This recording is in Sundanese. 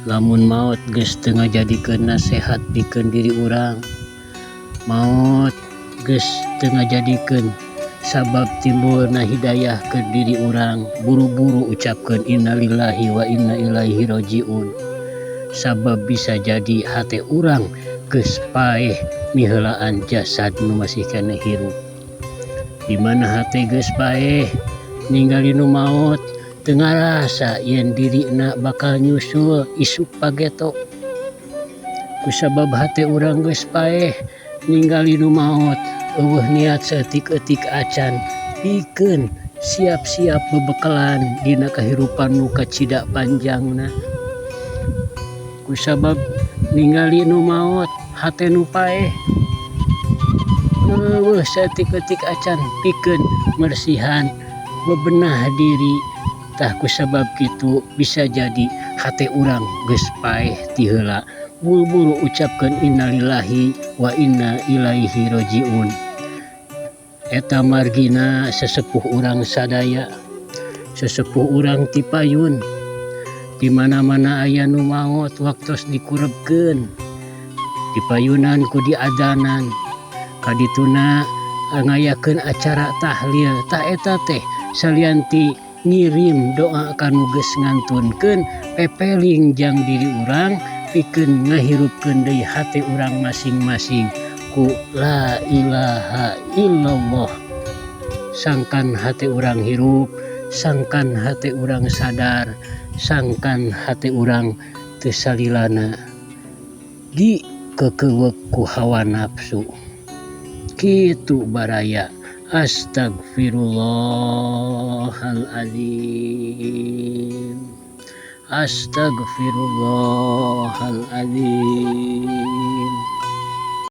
Lamun maot geus teu ngajadikeun nasehat pikeun diri urang, maot geus teu ngajadikeun sabab timbulna hidayah ke diri urang, buru-buru ucapkeun innalillahi wa inna ilaihi rajiun. Sabab bisa jadi hate urang geus paeh miheulaan jasad nu masih keneh hirup. Di mana hate geus paeh ningali nu maot, teu ngarasa yen dirina bakal nyusul isuk pageto. Kusabab hate urang geus paeh ningali nu maot, euweuh niat saeutik-eutik acan pikeun siap-siap bebekelan dina kahirupan nu kacida panjangna. Kusabab ningali nu maot, hate nu paeh euweuh saeutik-eutik acan pikeun mersihan, bebenah diri. Tah, kusabab kitu bisa jadi hate urang geus paeh ti heula, buru-buru ucapkeun innalillahi wa inna ilaihi rajiun. Eta margina sesepuh urang sadaya, sesepuh urang ti payun, di mana-mana aya nu maot, waktos dikurebkeun dipayunan ku diadanan, kadituna ngayakeun acara tahlil. Tah, eta teh salian ti ngirim doa ka nu geus ngantunkeun, pepeling jang diri urang pikeun ngahirupkeun deui hate urang masing-masing ku la ilaha illallah, sangkan hate urang hirup, sangkan hate urang sadar, sangkan hate urang teu salilana di kekeuweuk ku hawa nafsu. Kitu, baraya. Astagfirullahaladzim, astagfirullahaladzim.